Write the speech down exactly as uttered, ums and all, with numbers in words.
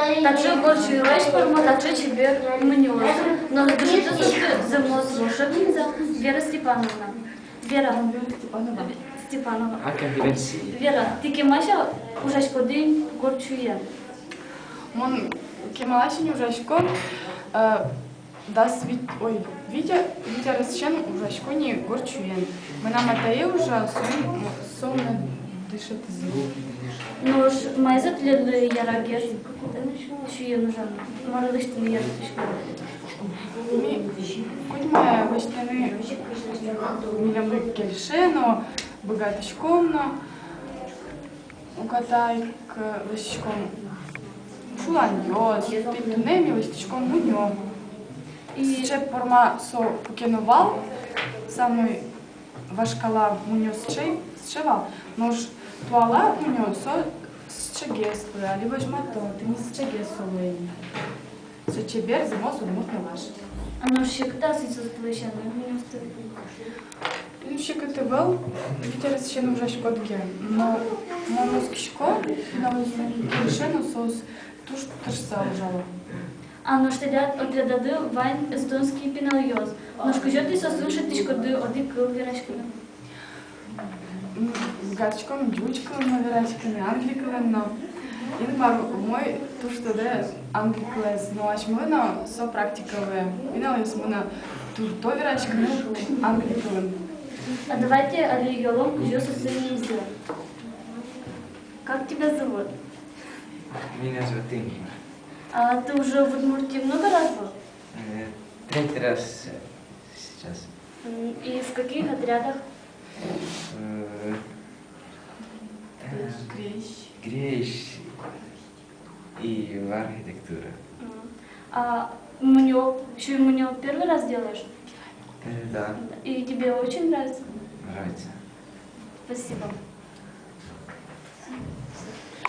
Таӵе горд сюйлэсь пӧрмо таӵе чебер мунёос. Но дышетэ сое зэмос волшебница Вера Степановна. Вера Степанова. Степанова. А, конференция. Вера, тӥ кемалась-а ужаськоды ини горд сюен? Мон кемалась ини ужасько, э, дас вить, ой, вить, вить аресысен ужасько ини горд сюен. Мынам атае ужа, соин, со мыным дышетӥз. Нош маиз тӥледлы ярагес сюен ужаны? Мар лэсьтыны яратӥськоды? Ми кудӥз ма лэсьтыны милемлы кельше но, быгатӥськом но. Уката ик лэсьтӥськом шуланъёс, тӥни туннэ ми лэсьтӥськом мунё. И сыӵе пӧрма со куке но вал, самой вашкала мунё сыӵе, сыӵе вал. Нош туала мунё со сыӵегес луэ, али возьмато, тӥни сыӵегес со луэ ини. Со чебер зэмос удмурт нылаш. А нош секыт-а сӥзьыл лэсьтыны мунёосты? Ну, секыт ӧвӧл, вить аресысен ужаськод ке. Но мон оскисько, пиналъёслы кельше но, соос туж тыршыса ужало. А нош тӥляд отрядады вань эстонский пиналъёс. Нош кызьы тӥ соосын шедьтӥськоды одӥг кыл вераськыны? М, быгатӥськом ӟуч кылын но вераськыны, англи кылын но. Инмар умой, туж тодэ англи кылэз, но асьмелы но со практика луэ. Пиналъёсмы но туртто вераськыны англи кылын. А давайте али юалом, кызьы соослэн нимзы. Как тебя зовут? Меня зовут Инмар. А ты уже в Удмуртии много раз был? Э, третий раз, э, сейчас. М, и в каких отрядах? Э, э, Грейс. Грейс и архитектура. М. А мунё, сюй мунё первый раз делаешь? Э, да. И тебе очень нравится? Нравится. Спасибо.